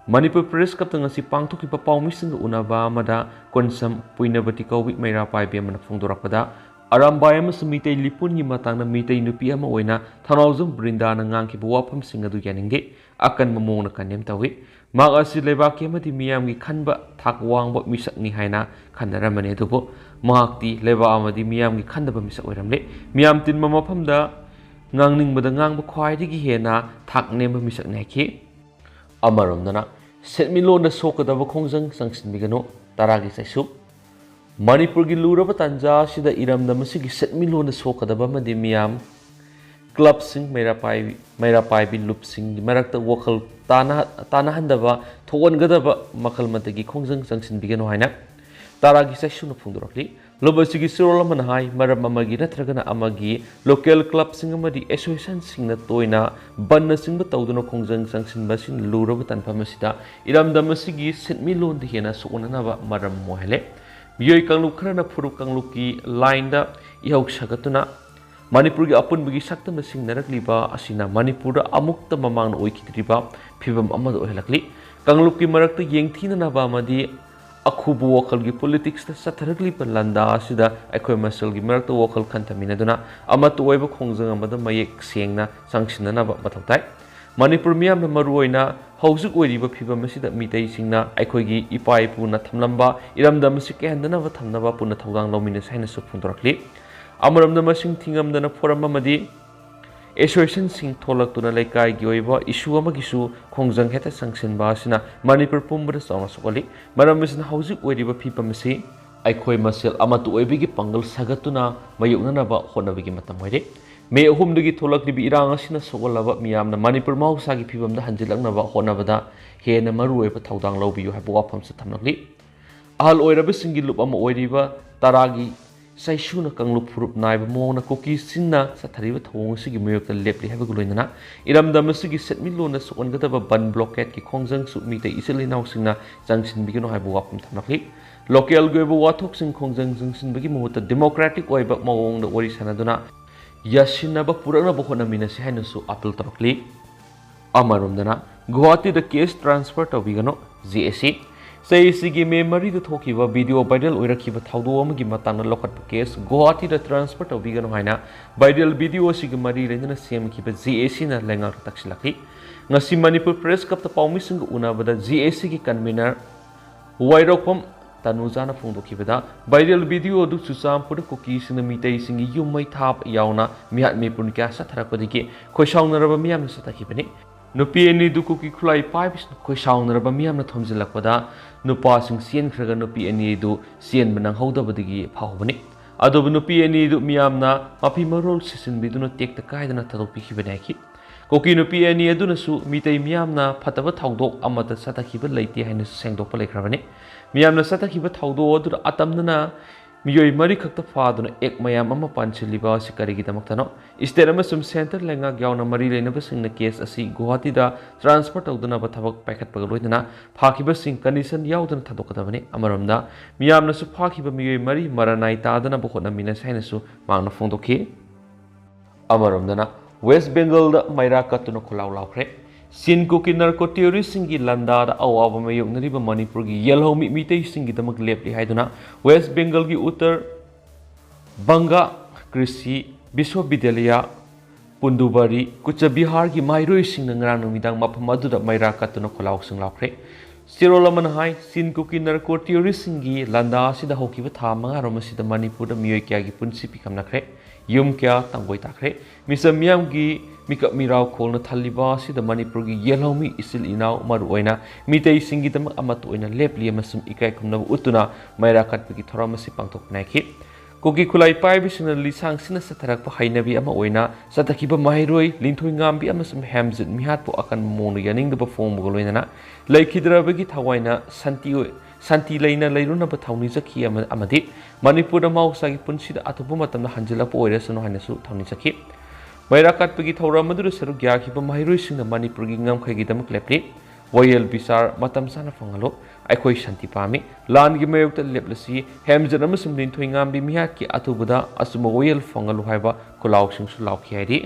ꯃꯅꯤꯄꯨꯔ Press Clubꯇ ꯉꯁꯤ ꯄꯥꯡꯊꯣꯛꯈꯤꯕ ꯄꯥꯎꯃꯤꯁꯤꯡꯒ ꯎꯅꯕ ꯑꯃꯗ ꯀꯣꯟꯁꯝ ꯄꯨꯏꯅꯕꯇꯤ ꯀꯧꯕꯤ ꯃꯩꯔꯥ ꯄꯥꯏꯕꯤ ꯑꯃꯅ ꯐꯣꯡꯗꯣꯔꯛꯄꯗ, ꯑꯔꯥꯝꯕꯥꯏ ꯑꯃꯁꯨꯡ ꯃꯤꯇꯩ ꯂꯤꯄꯨꯟꯒꯤ ꯃꯇꯥꯡꯗ ꯃꯤꯇꯩ ꯅꯨꯄꯤ ꯑꯃ ꯑꯣꯏꯅ ꯊꯧꯅꯥꯎꯖꯝ ꯕ꯭ꯔꯤꯟꯗꯥꯅ ꯉꯥꯡꯈꯤꯕ ꯋꯥꯐꯝꯁꯤꯡ ꯑꯗꯨ ꯌꯥꯅꯤꯡꯗꯦ, ꯑꯀꯟꯕ ꯃꯑꯣꯡꯗ condemn ꯇꯧꯏ꯫ ꯃꯍꯥꯛ ꯑꯁꯤ ꯂꯩꯕꯥꯛꯀꯤ ꯑꯃꯗꯤ ꯃꯤꯌꯥꯝꯒꯤ ꯈꯟꯕ ꯊꯥꯛ ꯋꯥꯡꯕ ꯃꯤꯁꯛꯅꯤ ꯍꯥꯏꯅ ꯈꯟꯅꯔꯝꯕꯅꯤ, ꯑꯗꯨꯕꯨ ꯃꯍꯥꯛꯇꯤ ꯂꯩꯕꯥꯛ ꯑꯃꯗꯤ ꯃꯤꯌꯥꯝꯒꯤ ꯈꯟꯗꯕ ꯃꯤꯁꯛ ꯑꯣꯏꯔꯝꯂꯦ꯫ ꯃꯤꯌꯥꯝ ꯇꯤꯟꯕ ꯃꯐꯝꯗ ꯉꯥꯡꯅꯤꯡꯕꯗ ꯉꯥꯡꯕ ꯈ꯭ꯋꯥꯏꯗꯒꯤ ꯍꯦꯟꯅ ꯊꯥꯛ ꯅꯦꯝꯕ ꯃꯤꯁꯛꯅꯤ ꯍꯥꯏꯈꯤ꯫ ꯑꯃꯔꯣꯝꯗꯅ, ꯁꯦꯟꯃꯤꯠꯂꯣꯟꯗ ꯁꯣꯛꯀꯗꯕ ꯈꯣꯡꯖꯪ ꯆꯪꯁꯤꯟꯕꯤꯒꯅꯨ, ꯇꯔꯥꯒꯤ ꯆꯩꯁꯨ꯫ ꯃꯅꯤꯄꯨꯔꯒꯤ ꯂꯨꯔꯕ ꯇꯥꯟꯖꯥ ꯑꯁꯤꯗ ꯏꯔꯝꯗꯝ ꯑꯁꯤꯒꯤ ꯁꯦꯟꯃꯤꯠꯂꯣꯟꯗ ꯁꯣꯛꯀꯗꯕ ꯑꯃꯗꯤ ꯃꯤꯌꯥꯝ clubꯁꯤꯡ, ꯃꯩꯔꯥ ꯄꯥꯏꯕꯤ, ꯃꯩꯔꯥ ꯄꯥꯏꯕꯤ ꯂꯨꯞꯁꯤꯡꯒꯤ ꯃꯔꯛꯇ ꯋꯥꯈꯜ ꯇꯥꯅ-, ꯇꯥꯅꯍꯟꯗꯕ ꯊꯣꯛꯍꯟꯒꯗꯕ ꯃꯈꯜ ꯑꯃꯠꯇꯒꯤ ꯈꯣꯡꯖꯪ ꯆꯪꯁꯤꯟꯕꯤꯒꯅꯨ ꯍꯥꯏꯅ ꯇꯔꯥꯒꯤ ꯆꯩꯁꯨꯅ ꯐꯣꯡꯗꯣꯔꯛꯂꯤ꯫ ꯂꯨꯞ ꯑꯁꯤꯒꯤ ꯆꯦꯔꯣꯜ ꯑꯃꯅ ꯍꯥꯏ, ꯃꯔꯝ ꯑꯃꯒꯤ ꯅꯠꯇ꯭ꯔꯒꯅ ꯑꯃꯒꯤ local clubꯁꯤꯡ ꯑꯃꯗꯤ associationꯁꯤꯡꯅ ꯇꯣꯏꯅ ꯕꯟꯅꯆꯤꯡꯕ ꯇꯧꯗꯨꯅ ꯈꯣꯡꯖꯪ ꯆꯪꯁꯤꯟꯕ ꯑꯁꯤꯅ ꯂꯨꯔꯕ ꯇꯥꯟꯐꯝ ꯑꯁꯤꯗ ꯏꯔꯝꯗꯝ ꯑꯁꯤꯒꯤ ꯁꯦꯟꯃꯤꯠꯂꯣꯟꯗ ꯍꯦꯟꯅ ꯁꯣꯛꯅꯅꯕ ꯃꯔꯝ ꯑꯣꯏꯍꯜꯂꯦ꯫ ꯃꯤꯑꯣꯏ ꯀꯥꯡꯂꯨꯞ ꯈꯔꯅ ꯐꯨꯔꯨꯞ ꯀꯥꯡꯂꯨꯞꯀꯤ ꯂꯥꯏꯟꯗ ꯏꯍꯧ ꯁꯥꯒꯠꯇꯨꯅ ꯃꯅꯤꯄꯨꯔꯒꯤ ꯑꯄꯨꯟꯕꯒꯤ ꯁꯛꯇꯝꯗ ꯁꯤꯡꯅꯔꯛꯂꯤꯕ ꯑꯁꯤꯅ ꯃꯅꯤꯄꯨꯔꯗ ꯑꯃꯨꯛꯇ ꯃꯃꯥꯡꯗ ꯑꯣꯏꯈꯤꯗ꯭ꯔꯤꯕ ꯐꯤꯕꯝ ꯑꯃꯗ ꯑꯣꯏꯍꯜꯂꯛꯂꯤ꯫ ꯀꯥꯡꯂꯨꯞꯀꯤ ꯃꯔꯛꯇ ꯌꯦꯡꯊꯤꯅꯅꯕ ꯑꯃꯗꯤ ꯑꯈꯨꯕ ꯋꯥꯈꯜꯒꯤ politicsꯇ ꯆꯠꯊꯔꯛꯂꯤꯕ ꯂꯥꯟꯗꯥ ꯑꯁꯤꯗ ꯑꯩꯈꯣꯏ ꯃꯁꯦꯜꯒꯤ ꯃꯔꯛꯇ ꯋꯥꯈꯜ ꯈꯟꯊꯃꯤꯟꯅꯗꯨꯅ ꯑꯃꯠꯇ ꯑꯣꯏꯕ ꯈꯣꯡꯖꯪ ꯑꯃꯗ ꯃꯌꯦꯛ ꯁꯦꯡꯅ ꯆꯪꯁꯤꯟꯅꯅꯕ ꯃꯊꯧ ꯇꯥꯏ꯫ ꯃꯅꯤꯄꯨꯔ ꯃꯤꯌꯥꯝꯅ ꯃꯔꯨꯑꯣꯏꯅ ꯍꯧꯖꯤꯛ ꯑꯣꯏꯔꯤꯕ ꯐꯤꯕꯝ ꯑꯁꯤꯗ ꯃꯤꯇꯩꯁꯤꯡꯅ ꯑꯩꯈꯣꯏꯒꯤ ꯏꯄꯥ ꯏꯄꯨꯅ ꯊꯝꯂꯝꯕ ꯏꯔꯝꯗꯝ ꯑꯁꯤ ꯀꯥꯏꯍꯟꯗꯅꯕ ꯊꯝꯅꯕ ꯄꯨꯟꯅ ꯊꯧꯗꯥꯡ ꯂꯧꯃꯤꯟꯅꯁꯤ ꯍꯥꯏꯅꯁꯨ ꯐꯣꯡꯗꯣꯔꯛꯂꯤ꯫ ꯑꯃꯔꯣꯝꯗ ꯃꯁꯤꯡ ꯊꯤꯉꯝꯗꯅ ꯐꯣꯔꯝ ꯑꯃꯗꯤ associationꯁꯤꯡ ꯊꯣꯛꯂꯛꯇꯨꯅ ꯂꯩꯀꯥꯏꯒꯤ ꯑꯣꯏꯕ issue ꯑꯃꯒꯤꯁꯨ ꯈꯣꯡꯖꯪ ꯍꯦꯛꯇ ꯆꯪꯁꯤꯟꯕ ꯑꯁꯤꯅ ꯃꯅꯤꯄꯨꯔ ꯄꯨꯝꯕꯗ ꯆꯥꯎꯅ ꯁꯣꯛꯍꯜꯂꯤ꯫ ꯃꯔꯝ ꯑꯁꯤꯅ ꯍꯧꯖꯤꯛ ꯑꯣꯏꯔꯤꯕ ꯐꯤꯕꯝ ꯑꯁꯤ ꯑꯩꯈꯣꯏ ꯃꯁꯦꯜ ꯑꯃꯠꯇ ꯑꯣꯏꯕꯒꯤ ꯄꯥꯡꯒꯜ ꯁꯥꯒꯠꯇꯨꯅ ꯃꯥꯌꯣꯛꯅꯅꯕ ꯍꯣꯠꯅꯕꯒꯤ ꯃꯇꯝ ꯑꯣꯏꯔꯦ꯫ ꯃꯦ ꯑꯍꯨꯝꯗꯒꯤ ꯊꯣꯛꯂꯛꯂꯤꯕ ꯏꯔꯥꯡ ꯑꯁꯤꯅ ꯁꯣꯛꯍꯜꯂꯕ ꯃꯤꯌꯥꯝꯅ ꯃꯅꯤꯄꯨꯔ ꯃꯍꯧꯁꯥꯒꯤ ꯐꯤꯕꯝꯗ ꯍꯟꯖꯤꯜꯂꯛꯅꯕ ꯍꯣꯠꯅꯕꯗ ꯍꯦꯟꯅ ꯃꯔꯨꯑꯣꯏꯕ ꯊꯧꯗꯥꯡ ꯂꯧꯕꯤꯌꯨ ꯍꯥꯏꯕ ꯋꯥꯐꯝꯁꯨ ꯊꯝꯂꯛꯂꯤ꯫ ꯑꯍꯜ ꯑꯣꯏꯔꯕꯁꯤꯡꯒꯤ ꯂꯨꯞ ꯑꯃ ꯑꯣꯏꯔꯤꯕ ꯇꯔꯥꯒꯤ ꯆꯩꯁꯨꯅ ꯀꯥꯡꯂꯨꯞ ꯐꯨꯔꯨꯞ ꯅꯥꯏꯕ ꯃꯑꯣꯡꯅ ꯀꯨꯀꯤꯁꯤꯡꯅ ꯆꯠꯊꯔꯤꯕ ꯊꯧꯑꯣꯡ ꯑꯁꯤꯒꯤ ꯃꯥꯌꯣꯛꯇ ꯂꯦꯞꯂꯤ ꯍꯥꯏꯕꯒ ꯂꯣꯏꯅꯅ ꯏꯔꯝꯗꯝ ꯑꯁꯤꯒꯤ ꯁꯦꯟꯃꯤꯠꯂꯣꯟꯗ ꯁꯣꯛꯍꯟꯒꯗꯕ ꯕꯟ blockade ꯀꯤ ꯈꯣꯡꯖꯪꯁꯨ ꯃꯤꯇꯩ ꯏꯆꯤꯜ ꯏꯅꯥꯎꯁꯤꯡꯅ ꯆꯪꯁꯤꯟꯕꯤꯒꯅꯨ ꯍꯥꯏꯕ ꯋꯥꯐꯝ ꯊꯝꯂꯛꯂꯤ꯫ Local ꯒꯤ ꯑꯣꯏꯕ ꯋꯥꯊꯣꯛꯁꯤꯡ ꯈꯣꯡꯖꯪ ꯆꯪꯁꯤꯟꯕꯒꯤ ꯃꯍꯨꯠꯇ democratic ꯑꯣꯏꯕ ꯃꯑꯣꯡꯗ ꯋꯥꯔꯤ ꯁꯥꯅꯗꯨꯅ ꯌꯥꯁꯤꯟꯅꯕ ꯄꯨꯔꯛꯅꯕ ꯍꯣꯠꯅꯃꯤꯟꯅꯁꯤ ꯍꯥꯏꯅꯁꯨ appeal ꯇꯧꯔꯛꯂꯤ꯫ ꯑꯃꯔꯣꯝꯗꯅ ꯒꯨꯋꯥꯍꯥꯇꯤꯗ case transfer ꯇꯧꯕꯤꯒꯅꯨ, J A C꯫ ꯆꯍꯤ ꯑꯁꯤꯒꯤ ꯃꯦ ꯃꯔꯤꯗ ꯊꯣꯛꯈꯤꯕ video viral ꯑꯣꯏꯔꯛꯈꯤꯕ ꯊꯧꯗꯣꯛ ꯑꯃꯒꯤ ꯃꯇꯥꯡꯗ ꯂꯧꯈꯠꯄ case ꯒꯨꯋꯥꯍꯥꯇꯤꯗ transfer ꯇꯧꯕꯤꯒꯅꯨ ꯍꯥꯏꯅ viral video ꯑꯁꯤꯒ ꯃꯔꯤ ꯂꯩꯅꯅ ꯁꯦꯝꯈꯤꯕ J A C ꯅ ꯂꯩꯉꯥꯛꯇ ꯇꯛꯁꯤꯜꯂꯛꯈꯤ꯫ ꯉꯁꯤ ꯃꯅꯤꯄꯨꯔ Press Club ꯇ ꯄꯥꯎꯃꯤꯁꯤꯡꯒ ꯎꯅꯕꯗ J A C ꯒꯤ convener ꯋꯥꯏꯔꯣꯛꯄꯝ ꯇꯅꯨꯖꯥꯅ ꯐꯣꯡꯗꯣꯛꯈꯤꯕꯗ, viral video ꯑꯗꯨ ꯆꯨꯔꯆꯥꯟꯄꯨꯔꯗ ꯀꯨꯀꯤꯁꯤꯡꯅ ꯃꯤꯇꯩꯁꯤꯡꯒꯤ ꯌꯨꯝ ꯃꯩ ꯊꯥꯕ ꯌꯥꯎꯅ ꯃꯤꯍꯥꯠ ꯃꯤꯄꯨꯟ ꯀꯌꯥ ꯆꯠꯊꯔꯛꯄꯗꯒꯤ ꯈꯣꯏꯁꯥꯎꯅꯔꯕ ꯃꯤꯌꯥꯝꯅ ꯆꯠꯊꯈꯤꯕꯅꯤ꯫ ꯅꯨꯄꯤ ꯑꯅꯤꯗꯨ ꯀꯨꯀꯤ ꯈꯨꯠꯂꯥꯏ ꯄꯥꯏꯕꯁꯤꯡꯅ ꯈꯣꯏꯁꯥꯎꯅꯔꯕ ꯃꯤꯌꯥꯝꯅ ꯊꯣꯝꯖꯤꯜꯂꯛꯄꯗ ꯅꯨꯄꯥꯁꯤꯡ ꯆꯦꯟꯈ꯭ꯔꯒ ꯅꯨꯄꯤ ꯑꯅꯤꯗꯨ ꯆꯦꯟꯕ ꯅꯪꯍꯧꯗꯕꯗꯒꯤ ꯐꯥꯍꯧꯕꯅꯤ꯫ ꯑꯗꯨꯕꯨ ꯅꯨꯄꯤ ꯑꯅꯤꯗꯨ ꯃꯤꯌꯥꯝꯅ ꯃꯐꯤ ꯃꯔꯣꯜ ꯁꯤꯠꯆꯤꯟꯕꯤꯗꯨꯅ ꯇꯦꯛꯇ ꯀꯥꯏꯗꯅ ꯊꯥꯗꯣꯛꯄꯤꯈꯤꯕꯅꯤ ꯍꯥꯏꯈꯤ꯫ ꯀꯨꯀꯤ ꯅꯨꯄꯤ ꯑꯅꯤ ꯑꯗꯨꯅꯁꯨ ꯃꯤꯇꯩ ꯃꯤꯌꯥꯝꯅ ꯐꯠꯇꯕ ꯊꯧꯗꯣꯛ ꯑꯃꯠꯇ ꯆꯠꯊꯈꯤꯕ ꯂꯩꯇꯦ ꯍꯥꯏꯅꯁꯨ ꯁꯦꯡꯗꯣꯛꯄ ꯂꯩꯈ꯭ꯔꯕꯅꯤ꯫ ꯃꯤꯌꯥꯝꯅ ꯆꯠꯊꯈꯤꯕ ꯊꯧꯗꯣꯛ ꯑꯗꯨꯗ ꯑꯇꯝꯅꯅ ꯃꯤꯑꯣꯏ ꯃꯔꯤ ꯈꯛꯇ ꯐꯥꯗꯨꯅ ꯑꯦꯛ ꯃꯌꯥꯝ ꯑꯃ ꯄꯥꯟꯁꯤꯜꯂꯤꯕ ꯑꯁꯤ ꯀꯔꯤꯒꯤꯗꯃꯛꯇꯅꯣ? ꯁ꯭ꯇꯦꯠ ꯑꯃꯁꯨꯡ ꯁꯦꯟꯇꯔ ꯂꯩꯉꯥꯛ ꯌꯥꯎꯅ ꯃꯔꯤ ꯂꯩꯅꯕꯁꯤꯡꯅ ꯀꯦꯁ ꯑꯁꯤ ꯒꯨꯋꯥꯍꯥꯇꯤꯗ ꯇ꯭ꯔꯥꯟꯁꯐꯔ ꯇꯧꯗꯅꯕ ꯊꯕꯛ ꯄꯥꯏꯈꯠꯄꯒ ꯂꯣꯏꯅꯅ ꯐꯥꯈꯤꯕꯁꯤꯡ ꯀꯟꯗꯤꯁꯟ ꯌꯥꯎꯗꯅ ꯊꯥꯗꯣꯛꯀꯗꯕꯅꯤ꯫ ꯑꯃꯔꯣꯝꯗ, ꯃꯤꯌꯥꯝꯅꯁꯨ ꯐꯥꯈꯤꯕ ꯃꯤꯑꯣꯏ ꯃꯔꯤ ꯃꯔꯥꯅꯥꯏ ꯇꯥꯗꯅꯕ ꯍꯣꯠꯅꯃꯤꯟꯅꯁꯤ ꯍꯥꯏꯅꯁꯨ ꯃꯍꯥꯛꯅ ꯐꯣꯡꯗꯣꯛꯈꯤ꯫ ꯑꯃꯔꯣꯝꯗꯅ, ꯋꯦꯁ ꯕꯦꯡꯒꯜꯗ ꯃꯩꯔꯥ ꯀꯠꯇꯨꯅ ꯈꯣꯜꯂꯥꯎ ꯂꯥꯎꯈ꯭ꯔꯦ꯫ ꯆꯤꯟ ꯀꯨꯀꯤ ꯅꯥꯔꯀꯣ ꯇꯦꯔꯣꯔꯤꯁ꯭ꯠꯁꯤꯡꯒꯤ ꯂꯥꯟꯗꯥꯗ ꯑꯋꯥꯕ ꯃꯥꯌꯣꯛꯅꯔꯤꯕ ꯃꯅꯤꯄꯨꯔꯒꯤ ꯌꯦꯜꯍꯧꯃꯤ ꯃꯤꯇꯩꯁꯤꯡꯒꯤꯗꯃꯛ ꯂꯦꯞꯂꯤ ꯍꯥꯏꯗꯨꯅ ꯋꯦꯁ ꯕꯦꯡꯒꯜꯒꯤ ꯎꯠꯇꯔ ꯕꯪꯒꯥ ꯀ꯭ꯔꯤꯁꯤ ꯕꯤꯁ꯭ꯋꯕꯤꯗ꯭ꯌꯥꯂꯌ, ꯄꯨꯟꯗꯨꯕꯥꯔꯤ, ꯀꯨꯆꯕꯤꯍꯥꯔꯒꯤ ꯃꯍꯩꯔꯣꯏꯁꯤꯡꯅ ꯉꯔꯥꯡ ꯅꯨꯃꯤꯗꯥꯡ ꯃꯐꯝ ꯑꯗꯨꯗ ꯃꯩꯔꯥ ꯀꯠꯇꯨꯅ ꯈꯣꯜꯂꯥꯎꯁꯤꯡ ꯂꯥꯎꯈ꯭ꯔꯦ꯫ ꯆꯦꯔꯣꯜ ꯑꯃꯅ ꯍꯥꯏ, ꯆꯤꯟ ꯀꯨꯀꯤ ꯅꯥꯔꯀꯣ ꯇꯦꯔꯣꯔꯤꯁ꯭ꯠꯁꯤꯡꯒꯤ ꯂꯥꯟꯗꯥ ꯑꯁꯤꯗ ꯍꯧꯈꯤꯕ ꯊꯥ ꯃꯉꯥꯔꯣꯝ ꯑꯁꯤꯗ ꯃꯅꯤꯄꯨꯔꯗ ꯃꯤꯑꯣꯏ ꯀꯌꯥꯒꯤ ꯄꯨꯟꯁꯤ ꯄꯤꯈꯝꯅꯈ꯭ꯔꯦ, ꯌꯨꯝ ꯀꯌꯥ ꯇꯥꯡꯒꯣꯏ ꯇꯥꯈ꯭ꯔꯦ꯫ ꯃꯤꯆꯝ ꯃꯤꯌꯥꯝꯒꯤ ꯃꯤꯀꯞ ꯃꯤꯔꯥꯎ ꯈꯣꯡꯅ ꯊꯜꯂꯤꯕ ꯑꯁꯤꯗ ꯃꯅꯤꯄꯨꯔꯒꯤ ꯌꯦꯜꯍꯧꯃꯤ ꯏꯆꯤꯜ ꯏꯅꯥꯎ, ꯃꯔꯨꯑꯣꯏꯅ ꯃꯤꯇꯩꯁꯤꯡꯒꯤꯗꯃꯛ ꯑꯃꯠꯇ ꯑꯣꯏꯅ ꯂꯦꯞꯂꯤ ꯑꯃꯁꯨꯡ ꯏꯀꯥꯏ ꯈꯨꯝꯅꯕ ꯎꯠꯇꯨꯅ ꯃꯩꯔꯥ ꯀꯠꯄꯒꯤ ꯊꯧꯔꯝ ꯑꯁꯤ ꯄꯥꯡꯊꯣꯛꯄ ꯅꯥꯏꯈꯤ꯫ ꯀꯨꯀꯤ ꯈꯨꯠꯂꯥꯏ ꯄꯥꯏꯕꯁꯤꯡꯅ ꯂꯤꯁꯥꯡ ꯁꯤꯠꯅ ꯆꯠꯊꯔꯛꯄ ꯍꯩꯅꯕꯤ ꯑꯃ ꯑꯣꯏꯅ ꯆꯠꯊꯈꯤꯕ ꯃꯍꯩꯔꯣꯏ ꯂꯤꯟꯊꯣꯏꯉꯥꯝꯕꯤ ꯑꯃꯁꯨꯡ ꯍꯦꯝꯖꯤꯠ ꯃꯤꯍꯥꯠꯄꯨ ꯑꯀꯟꯕ ꯃꯑꯣꯡꯗ ꯌꯥꯅꯤꯡꯗꯕ ꯐꯣꯡꯕꯒ ꯂꯣꯏꯅꯅ ꯂꯩꯈꯤꯗ꯭ꯔꯕꯒꯤ ꯊꯋꯥꯏꯅ ꯁꯥꯟꯇꯤ ꯑꯣꯏ-, ꯁꯥꯟꯇꯤ ꯂꯩꯅ ꯂꯩꯔꯨꯅꯕ ꯊꯧꯅꯤꯖꯈꯤ ꯑꯃ-, ꯑꯃꯗꯤ ꯃꯅꯤꯄꯨꯔꯗ ꯃꯍꯧꯁꯥꯒꯤ ꯄꯨꯟꯁꯤꯗ ꯑꯊꯨꯕ ꯃꯇꯝꯗ ꯍꯟꯖꯤꯜꯂꯛꯄ ꯑꯣꯏꯔꯁꯅꯨ ꯍꯥꯏꯅꯁꯨ ꯊꯧꯅꯤꯖꯈꯤ꯫ ꯃꯩꯔꯥ ꯀꯠꯄꯒꯤ ꯊꯧꯔꯝ ꯑꯗꯨꯗ ꯁꯔꯨꯛ ꯌꯥꯈꯤꯕ ꯃꯍꯩꯔꯣꯏꯁꯤꯡꯅ ꯃꯅꯤꯄꯨꯔꯒꯤ ꯉꯝꯈꯩꯒꯤꯗꯃꯛ ꯂꯦꯞꯂꯤ꯫ ꯋꯥꯌꯦꯜ ꯕꯤꯆꯥꯔ ꯃꯇꯝ ꯆꯥꯅ ꯐꯪꯍꯜꯂꯨ꯫ ꯑꯩꯈꯣꯏ ꯁꯥꯟꯇꯤ ꯄꯥꯝꯃꯤ꯫ ꯂꯥꯟꯒꯤ ꯃꯥꯌꯣꯛꯇ ꯂꯦꯞꯂꯁꯤ꯫ ꯍꯦꯝꯖꯠ ꯑꯃꯁꯨꯡ ꯂꯤꯟꯊꯣꯏꯉꯥꯝꯕꯤ ꯃꯤꯍꯥꯠꯀꯤ ꯑꯊꯨꯕꯗ ꯑꯆꯨꯝꯕ ꯋꯥꯌꯦꯜ ꯐꯪꯍꯜꯂꯨ ꯍꯥꯏꯕ ꯈꯨꯜꯂꯥꯎꯁꯤꯡꯁꯨ ꯂꯥꯎꯈꯤ ꯍꯥꯏꯔꯤ꯫